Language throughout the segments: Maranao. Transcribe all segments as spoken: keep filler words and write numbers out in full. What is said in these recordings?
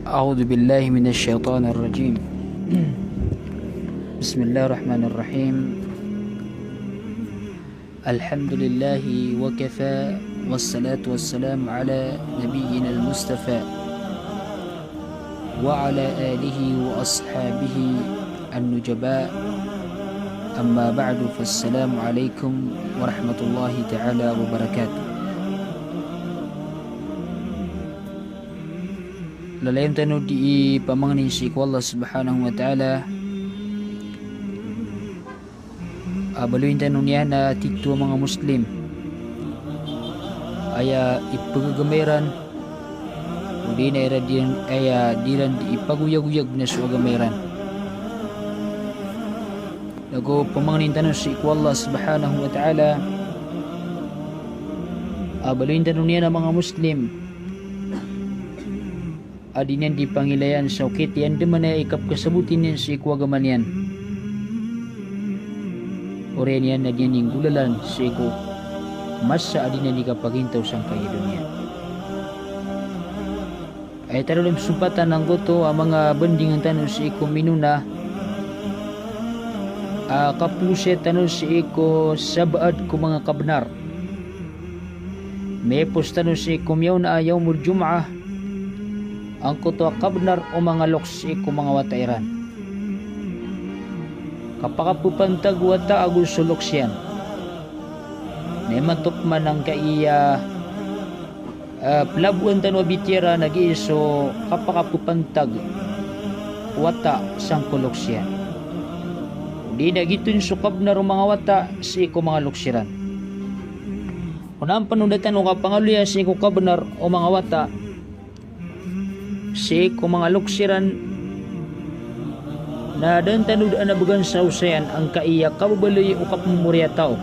أعوذ بالله من الشيطان الرجيم. بسم الله الرحمن الرحيم. الحمد لله وكفى، والصلاة والسلام على نبينا المصطفى وعلى آله وأصحابه النجباء. أما بعد، فالسلام عليكم ورحمة الله تعالى وبركاته. Lalayon tano di pamangnin sii ko Allah Subhanahu wa Ta'ala a baloyin tano niyan a titho a manga Muslim a aya ipagagama iran, odi na aya di iran, aya di iran di ipagoyagoyag na so agama iran. Nago pamangnin tano sii ko Allah Subhanahu wa Ta'ala a baloyin tano niyan a manga Muslim a di niyan di pangilayan sa okit iyan di man aya ikapkasaboti niyan sii ko agama niyan. Oriyan iyan na di niyan di nggolalan sii ko masa a di niyan di kapagintaw sangkai a doniya. Aya tano di msompatan angkoto a manga bandingan tano sii ko minona a kapowasa tano sii ko sabaad ko manga kabnar. Miyapos tano sii ko miyaona a Yawmul Jumu'ah, angkoto a kabnar o manga loks sii ko manga wata iran. Kapakapepantag o wata ago so loks iyan. Na imanto pman angkai a, eh, pelaboan tano a bitiyara na gii so kapakapepantag o wata sangko loks iyan. Odi na giyoto so kabnar o manga wata sii ko manga loks iran. Onaan pn o da tano kapangaloya sii ko kabnar o manga wata sii ko manga loks iran, na da tano dn a bgan sa osayan angkai a kababaloy o kapmomori a taw,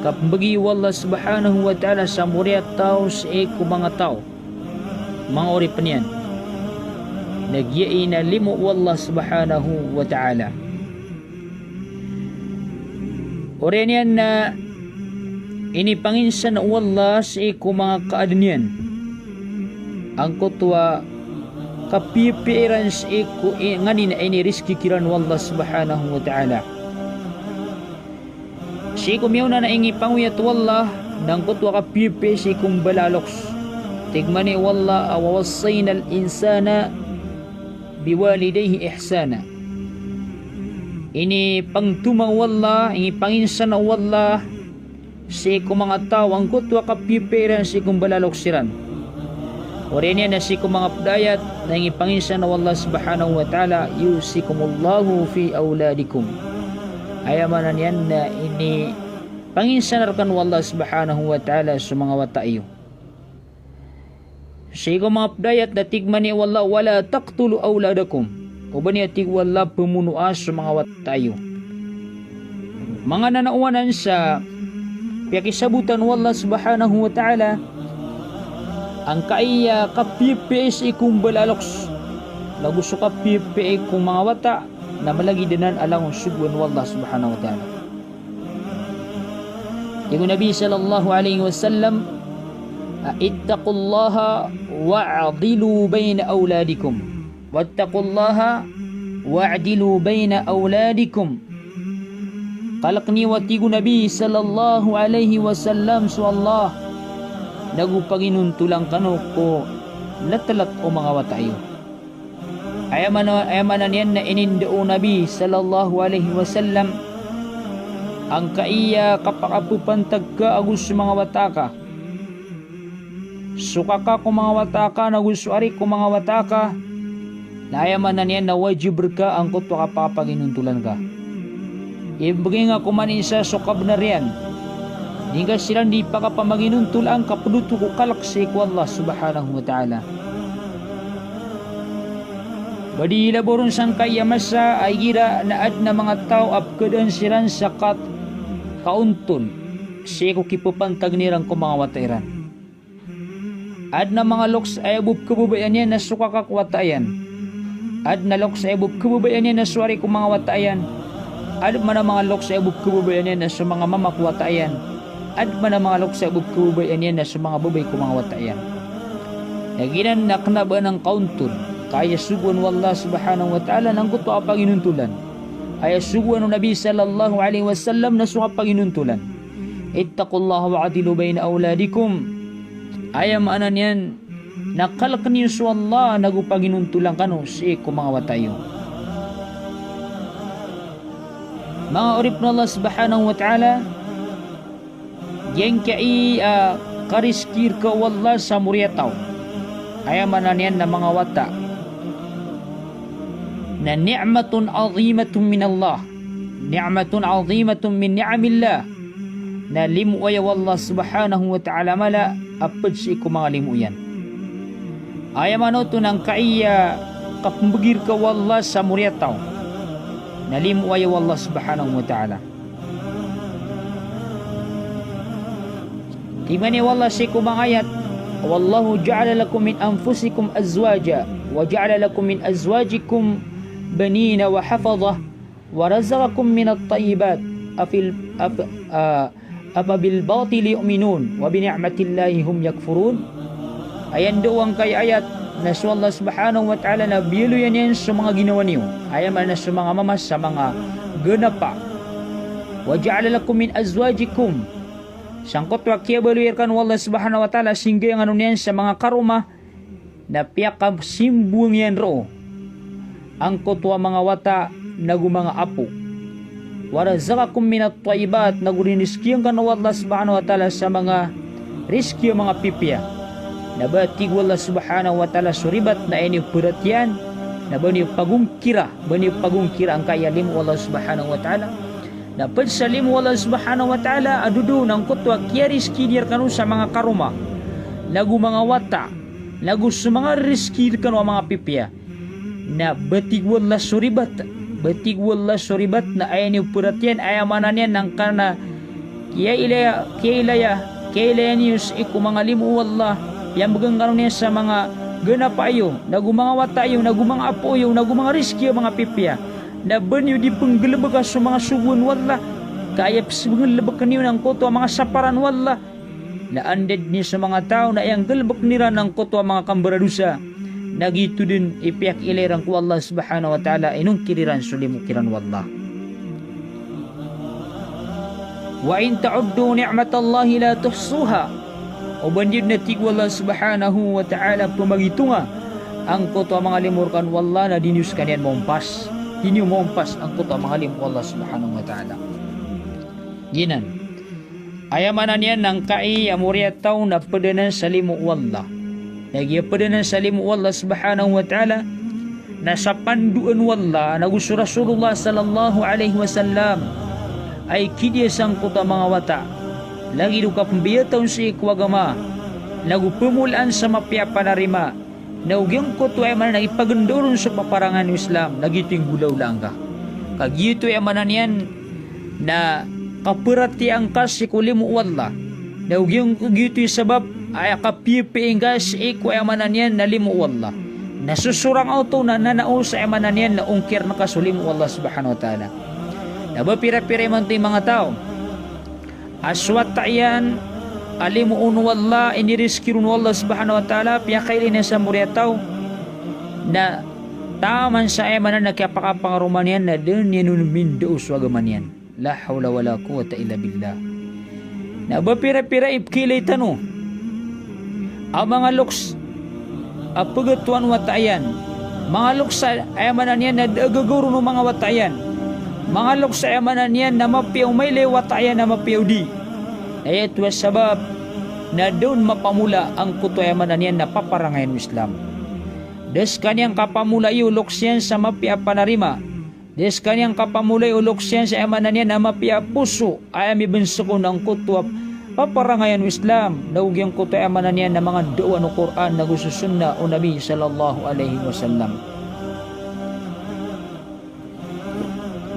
kapmbgi o Allah Subhanahu wa Ta'ala sa mori a taw sii ko manga taw, manga oripn iyan, na giyai na limo o Allah Subhanahu wa Ta'ala. Oriyan iyan na inipanginsan o Allah sii ko manga kaadn iyan angkoto a kapiyapiya iran sii ko i-, nganin a inirizki kiran o Allah Subhanahu wa Ta'ala. Sii ko miyaona na inipangoyat o Allah na angkoto a kapiyapiya sii ko mbala a loks. Tig mambo o Allah a, "Wa wassaynal insana biwalidayhi ihsana." Inipangtoma o Allah, inipanginsan o Allah sii ko manga taw angkoto a kapiyapiya iran sii ko mbala a loks iran. Oriyan iyan na sii ko manga pd a ayat na inipanginsan o Allah Subhanahu wa Ta'ala, "Yusikumullahu fi awladikum." Aya maana niyan na inipanginsan rkano o Allah Subhanahu wa Ta'ala so manga wata iyo. Sii ko manga pd a ayat na tig mambo o Allah, "Wala taqtulu awladakum." Oba niyo, tig o Allah, pmonoa so manga wata iyo. Manga nanaowanan sa piyakisabotan o Allah Subhanahu wa Ta'ala angkai a kapiyapiya sii ko mbala a loks, nago so kapiyapiya ko manga wata, na malagid anan a langon sogoan o Allah Subhanahu wa Ta'ala. Tig o Nabi sallallahu alaihi wasallam, "Ittaqullaha wa'dilu baina awladikum. Wattaqullaha wa'dilu baina awladikum." Kalkn iyo, a tig o Nabi sallallahu alaihi wasallam, so Allah, nago paginontolan kano ko ltlk o manga wata iyo. Aya maana, aya maana niyan na inindao o Nabi sallallahu alaihi wasallam angkai a kapakapepantag ka ago so manga wata aka. So kaka ko manga wata aka nago so ari ko manga wata aka, na aya maana niyan na wajib rka angkoto a kapakapaginontolan ka. Imbgay ngka ko manisa so kabnar iyan. Di ngka siran di pakapamaginontola angka pd oto ko kalk sii ko Allah Subhanahu wa Ta'ala. Ba di ilabo ron sangkai a masa a igira na adn a manga taw a pkadaan siran sa kat-, kaontol sii ko kipapantag iran ko manga wata iran. Adn a manga loks a aya bo pkhababayaan iyan na so kaka ko wata iyan. Adn a loks a aya bo pkhababayaan iyan na so ari ko manga wata iyan. Adn man a manga loks a aya bo pkhababayaan iyan na so manga mama ko wata iyan. Adn man a manga loks a aya bo pkhababayaan iyan na so manga babay ko manga wata iyan. Na giyanan na kena ba anan kaontol, ka aya sogoan o Allah subhanahu wa ta'ala na angkoto a kapaginontolan. Aya sogoan o Nabi sallallahu alaihi wasallam na so kapaginontolan. Ittaqullaha wa'dilu baina awladikum. Aya maana niyan na kaleken iyo so Allah nago paginontolan kano sii ko manga wata iyo. Manga oripn o Allah subhanahu wa ta'ala, giyangkai a kariski rka o Allah sa moriyataw, aya maana niyan na manga wata, na ni'matun azimatun min Allah. Ni'matun azimatun min ni'amillah. Na limo aya o Allah subhanahu wa ta'ala mala a pd sii ko manga limo iyan. Aya maana oto na angkai a kapmbgi rka o Allah sa moriyataw, na limo aya o Allah subhanahu wa ta'ala. Tig man iyan o Allah sii ko manga ayat, "Wallahu ja'ala lakum min anfusikum azwaja, wa ja'ala lakum min azwajikum banina wa hafadha, wa razaqakum minat tayyibat, afil, af-, a, afa bil batili yu'minun, wa bi ni'matillahi hum yakfurun." Aya ndao angkai a ayat na so Allah subhanahu wa ta'ala na biyaloyan iyan so manga ginawa niyo. Aya maana na so manga mama sa manga ganapa. "Wa ja'ala lakum min azwajikum." Sangkoto a kiyabaloy rkano o Allah subhanahu wa ta'ala, singgayangan on iyan sa manga karoma, na piyakasimbowang iyan roo angkoto a manga wata, nago manga apo. "Wa razaqakum minat tayyibat," nago riniskian kano o Allah subhanahu wa ta'ala sa manga rizki a manga pipiya. Na ba tig o Allah subhanahu wa ta'ala so ribat na aya niyo paratiyayaan, na ba niyo pagongkira, ba niyo pagongkira angkai a limo o Allah subhanahu wa ta'ala. Na pd sa limo o Allah subhanahu wa ta'ala a dodoon angkoto a kiyarizki niyan rkano sa manga karoma, nago manga wata, nago so manga rizki rkano a manga pipiya. Na ba tig o Allah so ribat, ba tig o Allah so ribat na aya niyo paratiyayaan, aya maana niyan na angkanan a kiyailaya, kiyailaya, kiyailaya niyo sii ko manga limo o Allah, piyambgan kano niyan sa manga ganapa iyo, nago manga wata iyo, nago manga apo iyo, nago manga rizki a manga pipiya. Na ba niyo di pnggalbka so manga sogoan o Allah, ka aya pznggalbkn iyo na angkoto a manga saparan o Allah. Na anda dn i so manga taw na aya nggalbkn iran angkoto a manga kambaradosa, na giyoto dn i piyakiilay iran ko Allah subhanahu wa ta'ala, inongkir iran so limo kiran o Allah. "Wa in ta'uddu ni'matallahi la tuhsuha." O ba niyo dn, a tig o Allah subhanahu wa ta'ala, pmagitonga angkoto a manga limo rkano o Allah, na di niyo skaniyan maompas. Di niyo maompas angkoto a manga limo o Allah subhanahu wa ta'ala. Giyanan. Aya maana niyan na angkai a moriyataw na pd anan sa limo o Allah. Na giya pd anan sa limo o Allah subhanahu wa ta'ala, na sa pandoan o Allah, nago so Rasulullah sallallahu alaihi wasallam, a ikidiya sangkoto a manga wata, lagid o kapmbiyataw on sii ko agama, nago pmolaan sa mapiya a panarima, na o giyangkoto aya maana na ipagndaon on so paparangayan o Islam, na giyoto i nggolawlaa ngka. Ka giyoto aya maana niyan na kaparatiyaya ngka sii ko limo o Allah. Na o giyang, giyoto i sabap aya kapiyapiya ngka sii ko aya maana niyan na limo o Allah. Na so sorang a oto na nanao sa aya maana niyan na ongkirn ka so limo o Allah subhanahu wa ta'ala. Na ba pirapira imanto i manga taw a so wata iyan a limo on o Allah, inirizki ron o Allah subhanahu wa ta'ala, piyakailay niyan sa moriyataw, na taman sa aya maana na kiyapakapangaroma niyan na da niyan on mindao so agama niyan. La hawla wala quwwata illa billah. Na ba pirapira i pkiilay tano a manga loks a pagatoan o wata iyan. Manga loks a aya maana niyan na da a gagaw ron o manga wata iyan. Manga loks a aya maana niyan na mapiya o mailay o wata iyan na mapiya o di. Na aya oto a sabap na da on mapamola angkoto aya maana niyan na paparangayan o Islam. Da skaniyan kapamolai o loks iyan sa mapiya a panarima. Da skaniyan kapamolai o loks iyan sa aya maana niyan na mapiya a poso a aya mibnsik on angkoto a paparangayan o Islam, nago giyangkoto aya maana niyan na manga ndao o Qur'an nago so sunnah o Nabi sallallahu alaihi wasallam.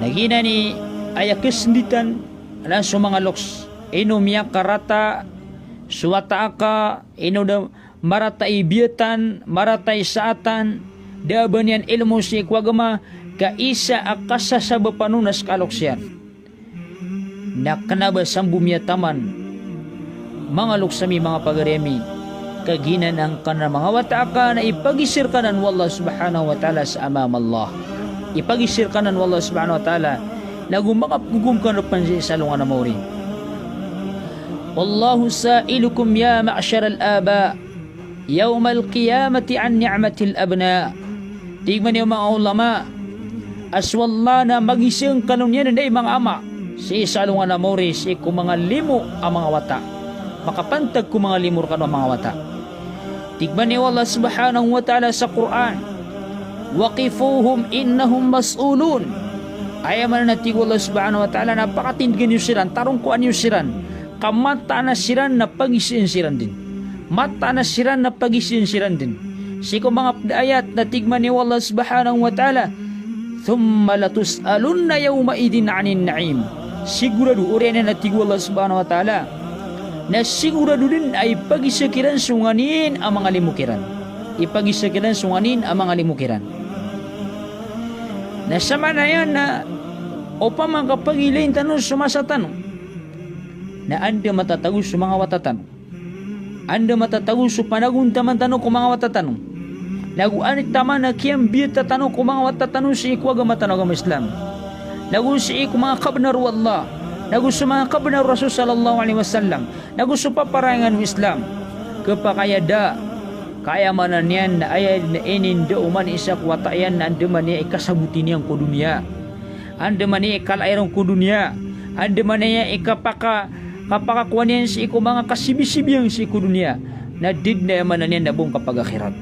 Na giyanan i aya kasenditan na so manga loks, ino miyakarata so wata aka, ino da marata i biyatan, marata i saatan, da a ba niyan ilmo sii ko agama, ka isa a kasasabapan on na ska a loks iyan. Na kna ba sambo miyataman, manga loks ami, manga pagari ami, Kagiya na angkanan a manga wata ka na ipagisir ka nan o Allah subhanahu wa ta'ala sa amam Allah. Ipagisir ka nan o Allah subhanahu wa ta'ala, nago makapgogom ka na pn sa alongan a maori. Wallahu sa'ilukum ya ma'sharal aba yawmal qiyamati an ni'matil abna. Tig mambo o manga ulama a so Allah na magiza kano niyan, hay manga ama, sii sa alongan a maori, sii ko manga limo a manga wata. Makapantag ko manga limo rkano a manga wata. Tig mambo o Allah subhanahu wa ta'ala sa Qur'an, "Waqifuhum innahum mas'ulun." Aya maana na tig o Allah subhanahu wa ta'ala na pakatindgn iyo siran, tarongkoan iyo siran. Ka mataan a siran na pagizaan siran dn. Mataan a siran na pagizaan siran dn. Sii ko manga pd a ayat na tig mambo o Allah subhanahu wa ta'ala, "Thumma latus'alunna yawma'idhin 'anin na'im." Sigorado, oriyan iyan a tig o Allah subhanahu wa ta'ala, na sigorado dn a ipagiza kiran so nganin a manga limo kiran. Ipagiza kiran so nganin a manga limo kiran. Na samanan iyan na opama ka pagilayn tano so masa tano, na anda matatago so manga wata tano? Anda matatago so panagontaman tano ko manga wata tano? Nago anda taman a kiyambiyata tano ko manga wata tano sii ko agama tano a agama Islam, nago sii ko manga kabnar o Allah, nago so manga kabnar o Rasul sallallahu alaihi wasallam, nago so paparayangan o Islam? Khapakay a da, ka aya maana niyan na aya na inindao man i isa ko wata iyan na andamanaya i kasaboti niyan ko doniya. Andamanaya i kalai ron ko doniya. Andamanaya i kapaka, kapakakowa niyan sii ko manga kasibisibiyan sii ko doniya. Na da dn, aya maana niyan, na bo ngka pagakhirat.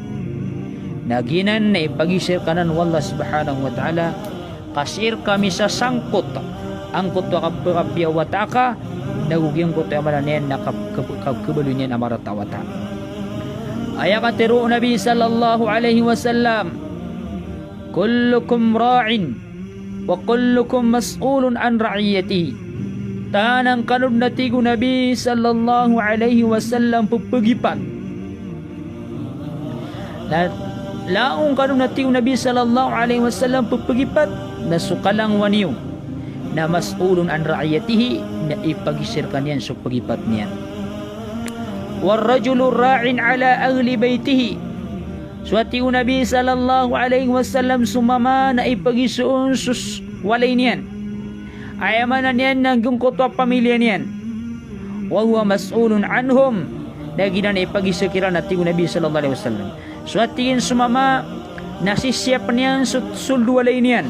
Na giyanan na ipagiza rka nan o Allah subhanahu wa ta'ala, ka sii rka misasangkot angkoto a kap-, kapiya o wata ka, nago giyangkoto, aya maana niyan, na kap-, kap-, kap-, kabaloy niyan a marata a wata. Aya katharo o Nabi sallallahu alaihi wasallam, "Kullukum ra'in wa kullukum mas'ulun an ra'iyatihi." Tanan kano dn, a tig o Nabi sallallahu alaihi wasallam, pphagipat. Na langon kano dn, a tig o Nabi sallallahu alaihi wasallam, pphagipat, na so kalangowan iyo na mas'ulun an ra'iyatihi, na ipagiza rka niyan so phagipat niyan. "War rajulu ra'in ala ahli baitihi." So, a tig o Nabi sallallahu alaihi wasallam, so mama na ipagiza on so s-, walay niyan. Aya maana niyan na giyangkoto a pamilya niyan. "Wa huwa mas'ulun anhum." Na giyanan na ipagiza kiran, a tig o Nabi sallallahu alaihi wasallam. So, a tig iyan, so mama na sisiyapn iyan so sold o walay niyan,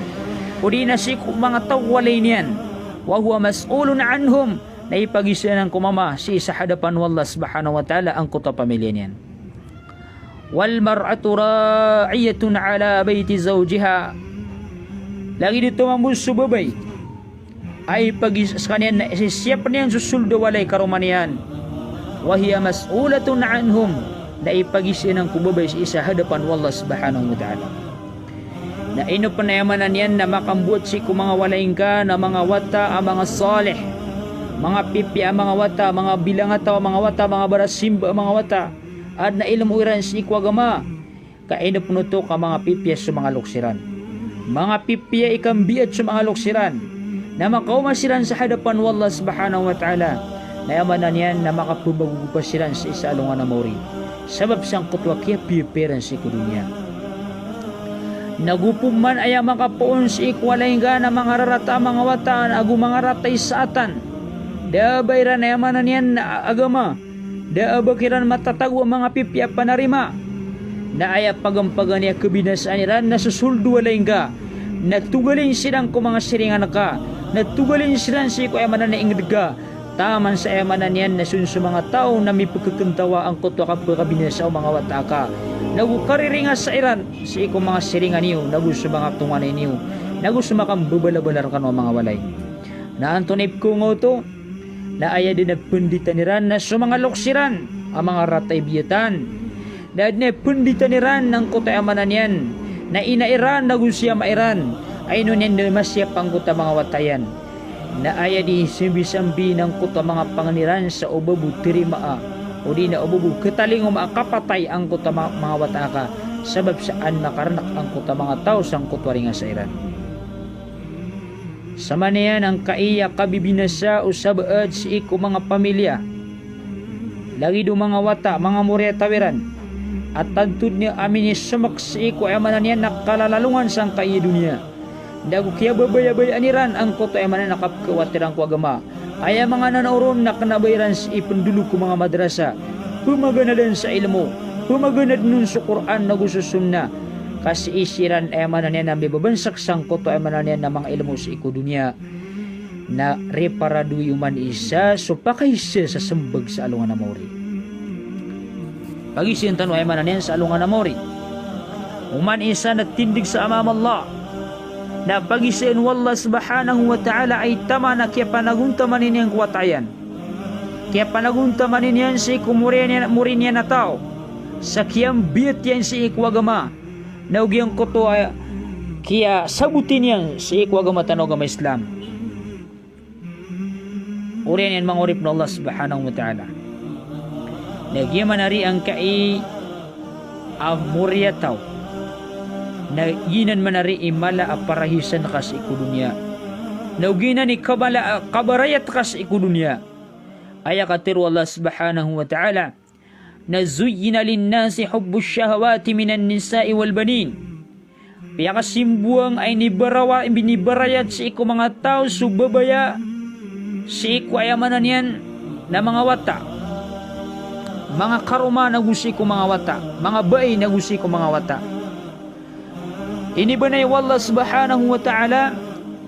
odi na sii ko manga taw ko walay niyan. "Wa huwa mas'ulun anhum." Na ipagiza anan ko mama sii sa hadapan o Allah subhanahu wa ta'ala angkoto a pamilya niyan. "Wal mar'atu ra'iyatun ala baiti zawjiha." Lagid oto mambo so babay a ipagiza skaniyan na sisiyapn iyan so sold a walay karoma niyan. "Wa hiya mas'ulatun anhum." Na ipagiza anan ko babay sii sa hadapan o Allah subhanahu wa ta'ala. Na ino pn, aya maana niyan, na makambowat sii ko manga walay ngka na manga wata a manga salih, manga pipiya a manga wata, manga bilangataw a manga wata, manga barasimba a manga wata, adn a ilmo iran sii ko agama. Ka ino pn oto ka manga pipiya so manga loks iran, manga pipiya i kambiyat so manga loks iran, na makaoma siran sa hadapan o Allah subhanahu wa ta'ala, na aya maana niyan na makapmbagogopa siran sii sa alongan a maori sabap sangkoto a kiyapiyapiya iran sii ko doniya. Na go pman aya makapoon sii ko walay ngka na manga rarata a manga wata, na ago manga rata i saatan. Da a ba iran, aya maana niyan, na agama. Da a ba kiran matatago a manga pipiya a panarima. Na aya pagampagan iyan a kabinasaan iran na so sold o walay ngka, na togalin siran ko manga siringan ka, na togalin siran sii ko, aya maana niyan, ingd ka. Taman sa, aya maana niyan, na so, so manga taw na mipkhkntawa angkoto a kapkabinasa o manga wata ka, nago kariringasa iran sii ko manga siringan iyo, nago so manga tonganay niyo, nago so makambabalabala rkano a manga walay. Na antonaa i pkhaonga oto? Na aya dn a pnditan iran na so manga loks iran a manga rata i biyatan. Na adn a pnditan iran angkoto, aya maana niyan, na ina iran nago si ama iran a ino niyan dn masiyap angkoto a manga wata iyan. Na aya dii sambisambi angkoto a manga pangni iran sa o ba bo tarimaa, odi na o ba bo khatalingoma a kapatay angkoto a ma-, manga wata ka, sabap sa an makarnk angkoto a manga taw sangkoto a ringasa iran. Samanan iyan angkaiya kabibinasa o sabaad sii ko manga pamilya. Lagid o manga wata, manga moriyataw iran a tanto dn a minisemek sii ko, aya maana niyan na kalalalongan sangkai a doniya. Na go kiyababayabayaan iran angkoto, aya maana niyan na kapekawat iran ko agama. Aya manga nanao ron na kena ba iran sii pendolog ko manga madrasa, pemaganadan sa ilmo, pemaganad on so Qur'an nago so sunnah. Ka sii siran, aya maana niyan na mibabansek sangkoto, aya maana niyan na manga ilmo sii ko doniya. Na riparado i oman isa so pakaisa sa sembag sa alongan a maori. Pagisaan tano, aya maana niyan, sa alongan a maori. Oman isa na tindeg sa amam Allah. Na pagisaan o Allah subhanahu wa ta'ala a itaman a kiyapanagontaman iyan ko wata iyan. Kiyapanagontaman iyan sii ko mori niyan, mori niyan a taw. Sa kiyambiyat iyan sii ko agama. Na o giyangkoto a kiyasaboti niyan sii ko agama tano a agama Islam. Oriyan iyan manga oripen o Allah subhanahu wa ta'ala. Na giya manari angkai a moriyataw. Na giyanan manari i mala a parahiyasan ka sii ko doniya. Na o giyanan i kabala, kabarayat ka sii ko doniya. Aya katharo o Allah subhanahu wa ta'ala. Na zuyyina linnasi hubbush shahawati minan nisa'i wal banin. Piyakasimbowang a inibarawa-, inibarayat sii ko manga taw so babaya sii ko, aya maana niyan na manga wata. Manga karoma nago sii ko manga wata. Manga bai nago sii ko manga wata. Inibanay o Allah subhanahu wa ta'ala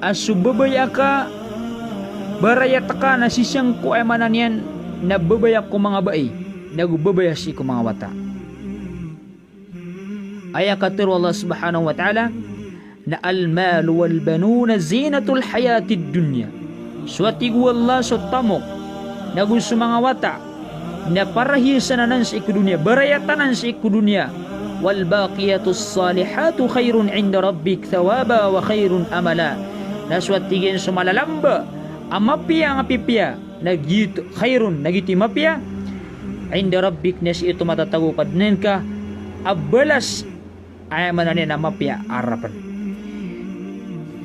a so babaya ka, barayat ka na sii sangko, aya maana niyan na babaya ko manga bai, nago babaya sii ko manga wata. Aya katharo o Allah subhanahu wa ta'ala, na al-malu wal-banuna zinatul hayatid dunya. So a tig o Allah so tamok, nago so manga wata, na parahiyasan anan sii ko doniya, barayat anan sii ko doniya. Wal baqiyatus salihatu khairun inda rabbik thawaba wa khairun amala. Na so a tig iyan so malalamba a mapiya a pipiya, na giyoto, khairun, na giyoto i mapiya, inda rabbik, na sii oto matatago ko Kadnan ka a balas, aya maana niyan na mapiya a arapen.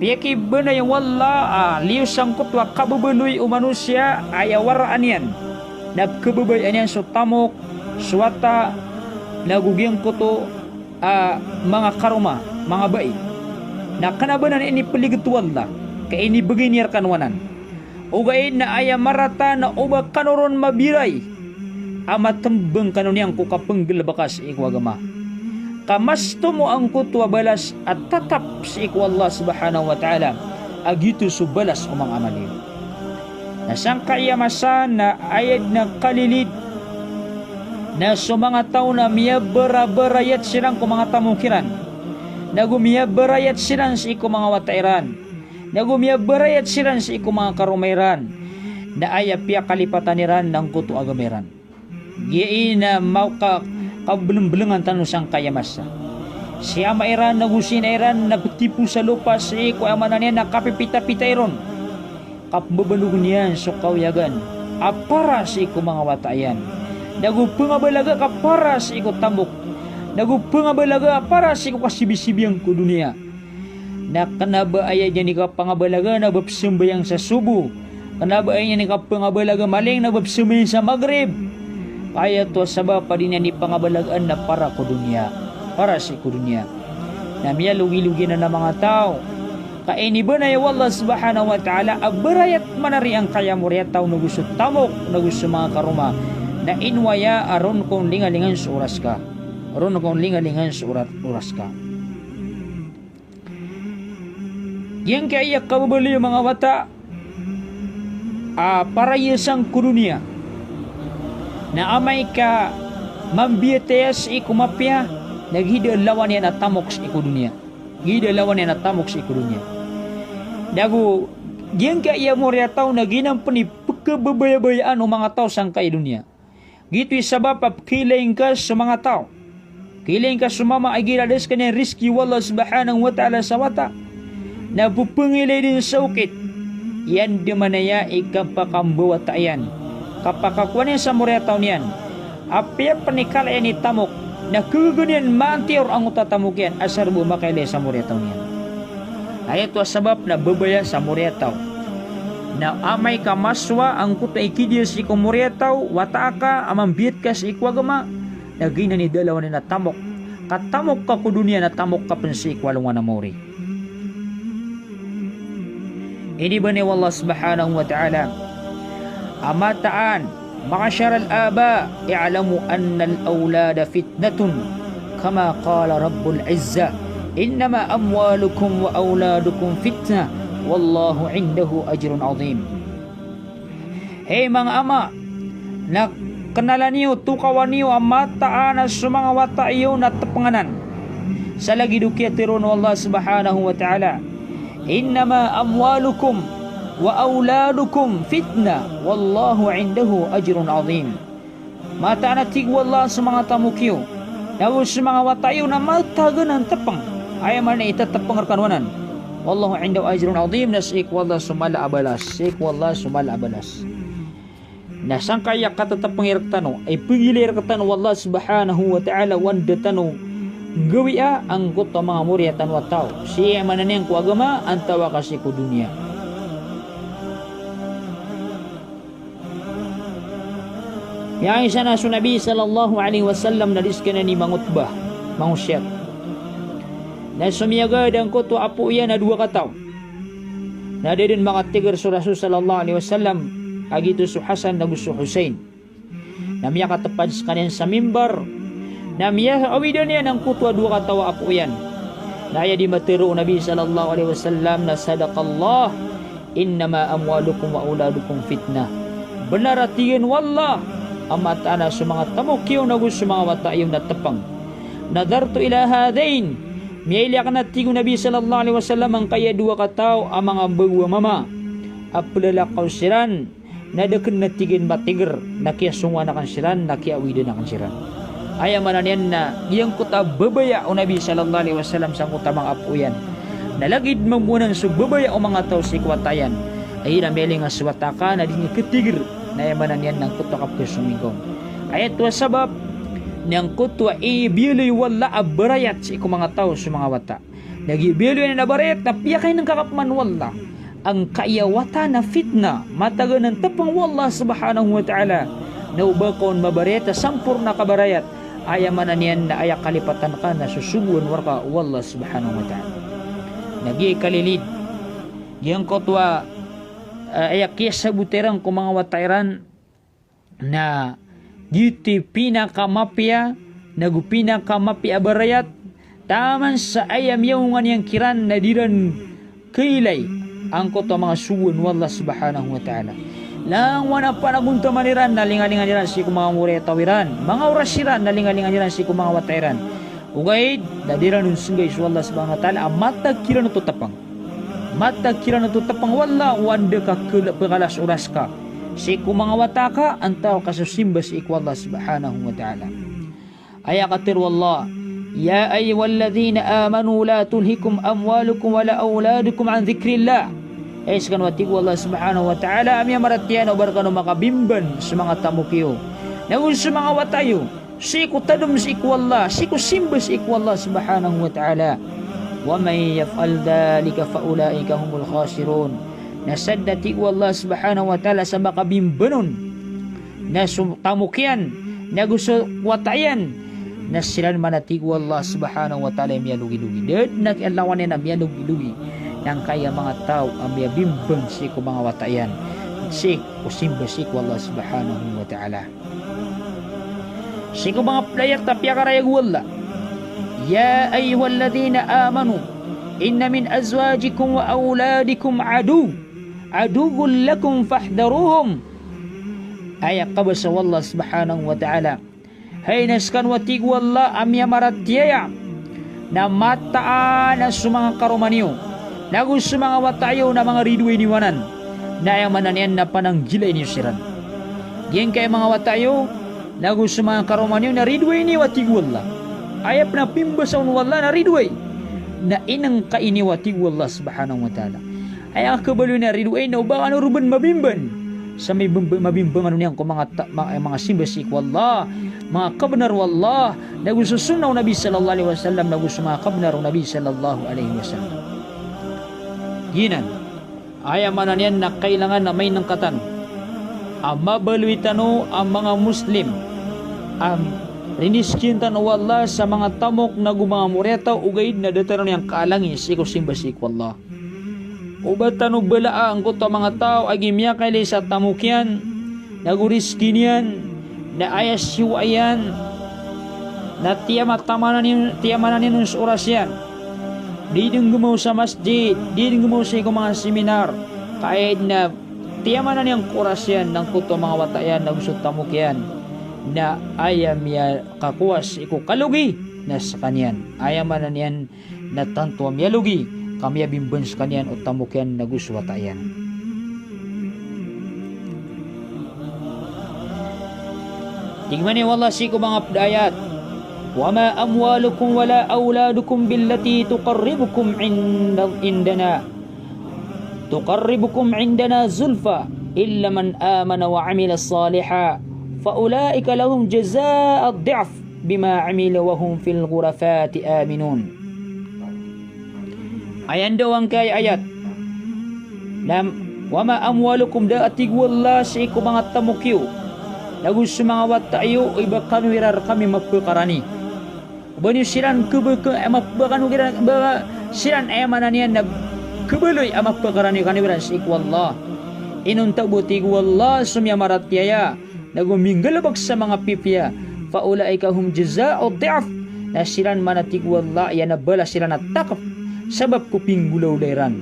Piyakibanay o Allah a liyo sangkoto a kababaloy o manosiya a aya waraan iyan na pekababayaan iyan so tamok, so wata, nago giyangkoto a manga karoma, manga bai. Na kena ba anan inipeliget o Allah ka inibegay niyan rekano anan. Ogaid na aya marata na oba kano ron mabiray a matembang kano niyan ko kapenggelebeka sii ko agama. Ka mas tomo angkoto a balas a tatap sii ko Allah subhanahu wa ta'ala a giyoto so balas o manga amal iyo. Na sangkai a masa na aya den a kalilid na so manga taw na miyabarabarayat siran ko manga tamok iran, nago miyabarabarayat siran sii ko manga wata iran, nago miyabarabarayat siran sii ko manga karoma iran, na aya piyakalipatan iran na angkoto a agama iran. Giya i na maka-, kabelengbelengan tano sangkai a masa. Si ama iran nago si ina iran na petipo sa lopa sii ko, aya maana niyan na kapipitapita iron. Kapembebalogen iyan so kaoyagan a para sii ko manga wata iyan. Nago pengabalaga ka para sii ko tamok. Nago pengabalaga a para sii ko kasibisibiyan ko doniya. Na kena ba aya niyan i kapangabalaga na ba pesambayang sa sobo. Kena ba aya niyan i kapangabalaga malin na ba pesambayang sa magrib. Aya oto a sabap a di niyan i pangabalagaan na para ko doniya. Para sii ko doniya. Na miyalogilogi anan a manga taw. Ka inibanay o Allah subhanahu wa ta'ala a barayat manari angkaya moriyataw nago so tamok, nago so manga karoma. Na ino aya a ron kon lingalingan so oras ka. Ron kon lingalingan so ora-, oras ka. Giyangkaya kababaloy o manga wata a parahiyasan ko doniya. Na amay ka mambiyataya sii ko mapiya, na giya da lawan iyan a tamok sii ko doniya. Giya da lawan iyan a tamok sii ko doniya. Nago giyangkaya moriyataw na giyanan pen i pekababayabayaan o manga taw sangkai a doniya. Giyoto i sabap a pekiilay ngka so manga taw. Kiilay ngka so mama a igira da sekaniyan rizki o Allah subhanahu wa ta'ala sa wata, na pepengilay den sa okit. Iyan den manaya i kapakambawata iyan, kapakakowa niyan sa moriyataw niyan. Apiya pen i kala iyan i tamok, na kegaga niyan maantiyor angkoto a tamok iyan, asar bo makailay sa moriyataw niyan. Aya oto a sabap na babaya sa moriyataw. Na amay ka masowa angkoto a ikidiya sii ko mori a taw, wata aka a mambiyat ka sii ko agama, na giyanan i dalawan iyan a tamok. Ka tamok ka ko doniya na tamok ka pen sii ko alongan a mori. Inibana o Allah subhanahu wa ta'ala a mataan, "Ma'sharal aba, i'lamu annal awlada fitnatun, kama qala Rabbul Izzah, innama amwalukum wa awladukum fitnah, wallahu indahu ajrun azim." Hay manga ama, na kenala niyo, tokawa niyo a mataan a so manga wata iyo na tepeng anan. Sa lagid o kiyateroon o Allah subhanahu wa ta'ala, "Innama amwalukum wa awladukum fitnah, wallahu indahu ajrun azim." Mataan a tig o Allah so manga tamok iyo, nago so manga wata iyo na matagan a tepeng. Aya maana niyan i tetepeng rekano anan. Wallahu indahu ajrun azim, na sii ko Allah so mala a balas. Sii ko Allah so mala a balas. Na sangkaya katetepengi rektano, ipenggilai rektano o Allah subhanahu wa ta'ala o anda tano nggawii angkoto a manga mori tano a taw. Sii, aya maana niyan, ko agama, antaa ka sii ko doniya. Miyaisa na so Nabi sallallahu alaihi wasallam na di sekaniyan i mangotbah, mangosiyat. Na somiyagad angkoto a apo iyan a dowa kataw. Na da den makatiger so Rasul sallallahu alaihi wasallam, a giyoto so Hasan nago so Husain. Na miyakatepad sekaniyan sa mimbar. Na miyaawidan iyan angkoto a dowa kataw a apo iyan. Na aya di matero o Nabi sallallahu alaihi wasallam na, "Sadaqallah, innama amwalukum wa awladukum fitnah." Benar a tig iyan o Allah a mataan a so manga tamok iyo nago so manga wata iyo na tepeng. "Nadhartu ila hadhain." Miyailay aken, a tig o Nabi sallallahu alaihi wasallam, angkaya dowa kataw a manga bago a mama a pelalakaw siran. Na da aken, a tig iyan, matiger, na kiyasongowan aken siran, na kiyaawidan aken siran. Aya maana niyan na giyangkoto a babaya o Nabi sallallahu alaihi wasallam sangkoto a manga apo iyan. Na lagid mambo anan so babaya o manga taw sii ko wata iyan. Aya na miyailay nga so wata ka na di niyan katiger. Na aya maana niyan na angkoto a kapekesomingkong. Aya oto a sabap na angkoto a ibiyaloy o Allah a barayat sii ko manga taw so manga wata. Na giya biyaloy anan a barayat na piyakainengka ka pman o Allah. Angkaya wata na fitna, matagan a tepeng o Allah subhanahu wa ta'ala. Na o ba ka on mabarayat a samporna ka barayat, aya maana niyan na aya kalipatan ka na sosogoan o rka o Allah subhanahu wa ta'ala. Na giya i kalilid, giyangkoto a, eh, aya kiyasabot iran ko manga wata iran, na giyoto i pinakamapiya, nago pinakamapiya a barayat, taman sa aya miyaonga niyan kiran na di ran kailay angkoto a manga sogoan o Allah subhanahu wa ta'ala. Langowan a panagontaman iran na lingalingan iran sii ko manga mori a taw iran, manga oras iran na lingalingan iran sii ko manga wata iran. Ogaid na di ran on senggay so Allah subhanahu wa ta'ala a matag kiran oto tepeng. Matag kiran oto tepeng o Allah o anda ka kela-, pekalas oras ka sii ko manga wata ka, antaa ka so simba sii ko Allah subhanahu wa ta'ala. Aya katero o Allah, "Ya ayyuhalladhina amanu la tulhikum amwalukum wala awladukum an dhikrillah." Hay sekano, a tig o Allah subhanahu wa ta'ala, a miyamaratiyaya, na o ba rekano makabimban so manga tamok iyo nago so manga wata iyo sii ko tadem sii ko Allah, sii ko simba sii ko Allah subhanahu wa ta'ala. "Wa man yaf'al dhalika fa ulaika humul khasirun." Na sadn, a tig o Allah subhanahu wa ta'ala, sa makabimban on na so tamok iyan nago so wata iyan, na siran man, a tig o Allah subhanahu wa ta'ala, i miyalogilogi. Da den a kiyaalawan iyan a miyalogilogi na angkaya manga taw a miyabimban sii ko manga wata iyan, sii ko simba sii ko Allah subhanahu wa ta'ala. Sii ko manga ped a ayat a piyakarayag o Allah, "Ya ayyuhalladhina amanu, inna min azwajikum wa awladikum adu, aduwwun lakum fahdharuhum." Aya kabasa o Allah subhanahu wa ta'ala, hay na sekano, a tig o Allah, a miyamaratiyaya, na mataan a so manga karoma niyo nago so manga wata iyo na manga ridoay niyo anan. Na aya maana niyan na pananggilai niyo siran. Giyangkaya manga wata iyo nago so manga karoma niyo na ridoay niyo, a tig o Allah. Aya pena pimbasa on o Allah na ridoay. Na inengkai niyo, a tig o Allah subhanahu wa ta'ala. Aya kabaloy na ridoay na o ba kano ron ben mabimban sa mibimb-, mabimbangan on iyan ko manga ta-, ma-, manga simba sii ko Allah, manga kabenar o Allah, nago so sunnah o Nabi sallallahu alaihi wasallam, nago so manga kabenar o Nabi sallallahu alaihi wasallam. Giyanan. Aya maana niyan na kailangan a mainengka tano a mabaloy tano a manga Muslim a riniskian tano o Allah sa manga tamok nago manga moriyataw, ogaid na da tano niyan kaalangi sii ko simba sii ko Allah. O ba tano balaa angkoto a manga taw a gii miyakailay sa tamok iyan nago riski niyan, na aya siyowa iyan na tiyama-, tiyamanan iyan, tiyamanan iyan on so oras iyan. Di dn gmaw sa masjid, di dn gmaw sii ko manga seminar. Ka aya dn a tiyamanan iyan ko oras iyan na angkoto a manga wata iyan nago so tamok iyan, na aya miyakakowa sii ko kalogi na skaniyan. Aya maana niyan na tanto a miyalogi ka miyabimban skaniyan o tamok iyan nago so wata iyan. Tig mambo o Allah sii ko manga pd a ayat, "Wa ma amwalukum wa la awladukum billati tuqarribukum inda-, indana, tuqarribukum indana zulfa illa man amana wa amila salihan, fa ulaika lahum jazaa'u dhi'f bima amilu wa hum fil ghurafati aminun." Aya ndao angkai a ayat na, "Wa ma amwalukum," da a tig o Allah sii ko manga tamok iyo, nago so manga wata iyo, i ba kano iran rkami mapkarani. O ba niyo siran kb-, k-, map-, ba kano iran, ba siran, aya maana niyan na khabaloy a mapkarani kano iran sii ko Allah. Inonta bo, tig o Allah, so miyamaratiyaya nago minggalbk sa manga pipiya, fa ulaika hum jazaa'u dhi'f, na siran man a tig o Allah, aya na balas iran a takp sabap ko pinggolawla iran.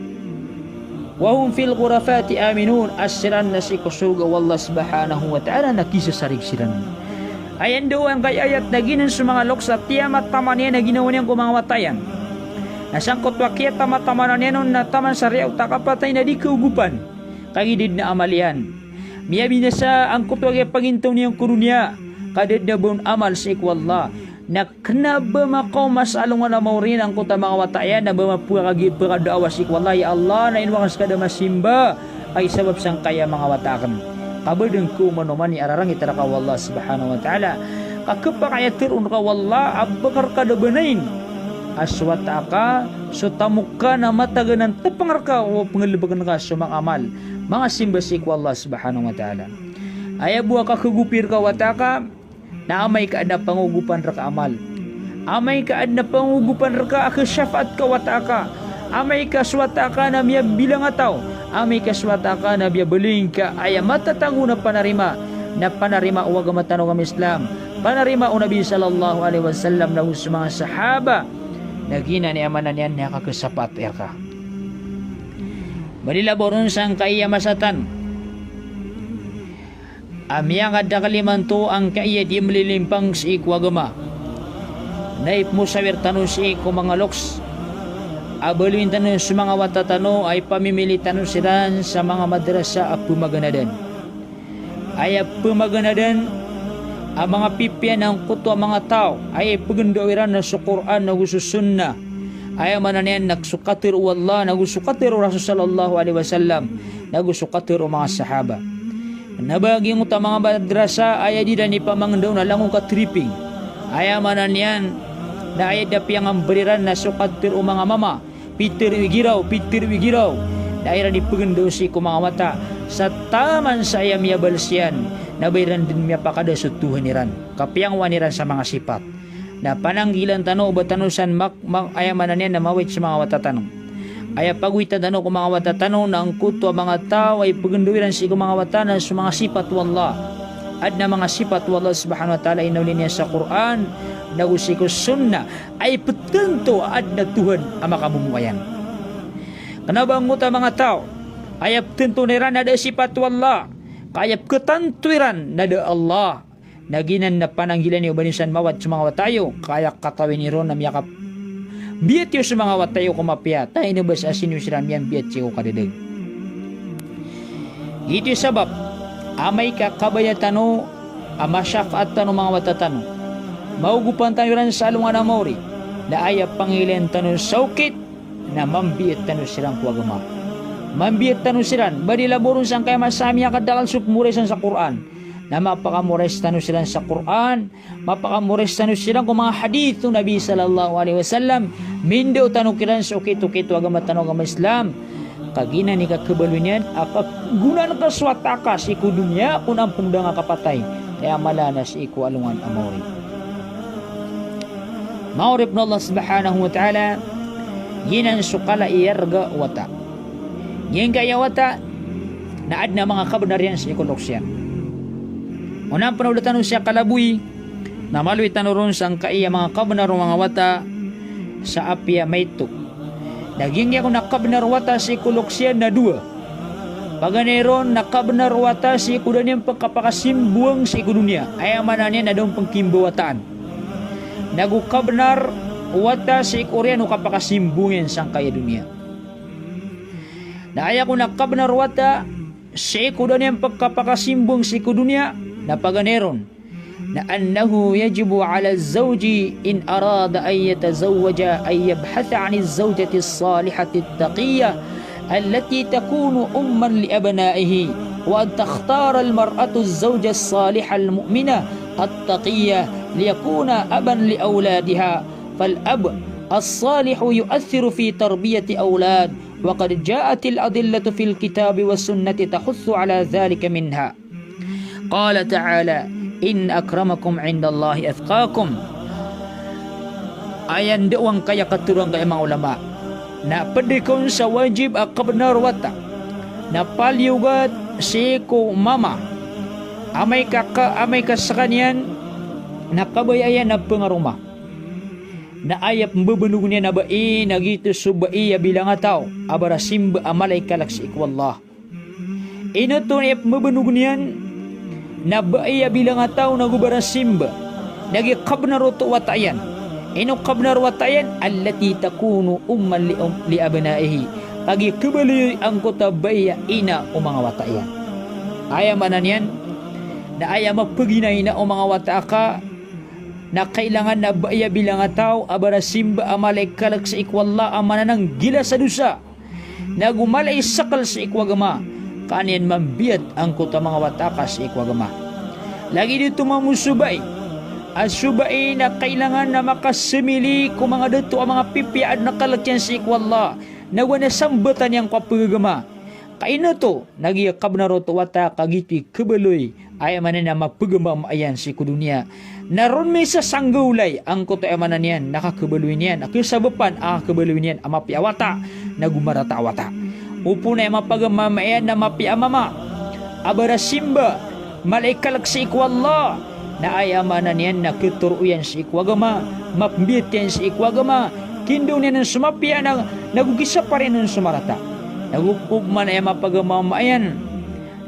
Wa hum fil ghurafati aminun, a siran na sii ko sorga o Allah subhanahu wa ta'ala na kisasarig siran. Aya ndao angkai a ayat na giyanan so manga loks a tiyama-, tiyamanan iyan a ginawa niyan ko manga wata iyan. Na sangkoto a kiyatama-, tiyamanan iyan on na taman sa riyaot a kapatay na di kaogopan, kagiya da dn a amal iyan. Miyabinasa angkoto a giya pagintaw niyan ko doniya, ka da dn a ba on amal sii ko Allah. Na kna ba makaoma sa alongan a maori na angkoto a manga wata iyan na ba mapkagi-, pkadaawa sii ko Allah, "Ya Allah, na ino akn ska da masimba, ay sabap sangkaya manga wata akn." Ka ba dn ko manoman i ararangit rka o Allah subhanahu wa ta'ala. Ka khapakay a tharoon rka o Allah a ba ka rka da banain a so wata aka, so tamok ka na matagan a tpng rka o pnglbkn ka so manga amal, manga simba sii ko Allah subhanahu wa ta'ala. Aya bo a kakhagopi rka o wata aka, na amay ka adn a pangogopan rka a amal, amay ka adn a pangogopan rka a khashafaat ka o wata aka, amay ka so wata aka na miyabilang a taw, amay ka so wata aka na miyabaloy ngka aya matatago na panarima, na panarima o agama tano a agama Islam, panarima o Nabi sallallahu alaihi wasallam nago so manga sahaba, na giyanan i aya maana niyan na kakhashafaat rka. Malilabaw ron sangkaya masa tano a miyakadakl imanto angkaya di mlilimpang sii ko agama, na ipmosawir tano sii ko manga loks a baloyin tano so manga wata tano a ipamimili tano siran sa manga madrasa a pmaganadan. Aya pmaganadan a manga pipiya na angkoto a manga taw a ipgndao iran na so Qur'an nago so Sunnah. Aya maana niyan na so katharo o Allah nago so katharo o Rasul sallallahu alaihi wasallam, nago so katharo o manga sahaba. Na ba giyangkoto a manga madrasa aya di iran ipamangndao na langon ka tripping. Aya maana niyan na aya da piyangambr iran na so katharo o manga mama, pitharo i giraw, pitharo i giraw. Na aya iran ipgndao sii ko manga wata sa taman sa aya miyabals iyan na ba iran dn miyapakada so Tuhan iran, ka piyangowaan iran sa manga sipat. Na pananggilaan tano o ba tano san mak-, mak-, aya maana niyan na mawit so manga wata tano. Aya pagowitan tano ko manga wata tano na angkoto a manga taw a ipgndao iran sii ko manga wata na so manga sipat o Allah. Adn a manga sipat o Allah subhanahu wa ta'ala a inawli niyan sa Qur'an nago sii ko Sunnah a iptanto a adn a Tuhan a makamomoayan. Kna ba angkoto a manga taw a aya ptanto iran na da a sipat o Allah, ka aya pkhatanto iran na da a Allah. Na giyanan na pananggilaan iyo o ba niyo san mawat so manga wata iyo, ka aya katawi niyo ron na miyakambiyat iyo so manga wata iyo ko mapiya, ta ino ba sa sii niyo siran miyambiyat sii ko kadadag. Giyoto i sabap, amay ka kabaya tano a mashafaat tano o manga wata tano, maogopan tano iran sa alongan a maori, na aya pangilayn tano sa okit na mambiyat tano siran ko agama. Mambiyat tano siran, ba di labaw ron sangkaya masa a miyakadakl so pmoraisan sa Qur'an, na mapakamorais tano siran sa Qur'an, mapakamorais tano siran ko manga hadith o Nabi sallallahu alaihi wasallam, mindao tano kiran sa okit-okit o agama tano a agama Islam. Ka giyanan i kakhabaloy niyan a kagonaan ka so wata ka sii ko doniya ko na pn da nga kapatay, aya mala na sii ko alongan a maori. Manga oripn o Allah subhanahu wa ta'ala, giyanan so kala i arga o wata. Giyangkaya wata na adn a manga kabnar iyan sii ko loks iyan. Onaan pn a oda tano siya kalaboy, na maloy tano ron sangkaya manga kabnar o manga wata sa apiya maito. Na giyangkaya ko na kabnar o wata sii ko loks iyan na dowa. Paganay ron na kabnar o wata sii ko da niyan pn kapakasimbowang sii ko doniya. Aya maana niyan na da on pn kimbawataan. Nago kabnar o wata sii ko oriyan o kapakasimbowang iyan sangkaya doniya. Na aya ko na kabnar o wata sii ko da niyan pn kapakasimbowang sii ko doniya, na paganay ron na أنه يجب على الزوج إن أراد أن يتزوج أن يبحث عن الزوجة الصالحة التقية التي تكون أما لأبنائه، وأن تختار المرأة الزوج الصالح المؤمنة التقية ليكون أبا لأولادها، فالأب الصالح يؤثر في تربية أولاد، وقد جاءت الأدلة في الكتاب والسنة تحث على ذلك، منها قال تعالى: إن أكرمكم عند الله أتقاكم. Aya ndao angkaya katharo angkaya manga ulama na pd kon sa wajib a kabnar o wata na paliyogat sii ko mama, amay ka, ka, amay ka skaniyan na kabaya iyan a pngaroma. Na aya pmbabanog niyan a bai na giyoto so bai a bilangataw a barasimba a mala i kalk sii ko Allah. Ino oto na aya pmbabanog niyan na bai a bilangataw nago barasimba, na giya kabnar oto o wata iyan. Ino kabnar o wata iyan? التي تكون أما لأم-، لأبنائه. Kagiya kabaloy angkoto a bai a ina o manga wata iyan. Aya maana niyan na aya mapaginaina o manga wata aka na kailangan na bai a bilangataw a barasimba a mala i kalk sii ko Allah a manananggila sa dosa nago mala i skl sii ko agama, ka an iyan mambiyat angkoto a manga wata ka sii ko agama. Lagid oto mambo so bai a so bai na kailangan na makasamili ko manga dato a manga pipiya a adn a kalk iyan sii ko Allah nago adn a sambatan iyan ko kapagagama. Ka ino oto? Na giya kabnar oto o wata ka giyoto i kabaloy, aya maana niyan na mapagamaama iyan sii ko doniya. Na ron misasanggaolay angkoto aya maana niyan na kakabaloy niyan a kasabapan a kakabaloy niyan a mapiya a wata nago marata a wata. Opama na aya mapagamaama iyan na mapiya a mama a barasimba, mala i kalk sii ko Allah, na aya maana niyan na khatoro iyan sii ko agama, mapmbiyat iyan sii ko agama, kindaon iyan on so mapiya na, nago kisapar iyan on so marata. Nago opama na aya mapagamaama iyan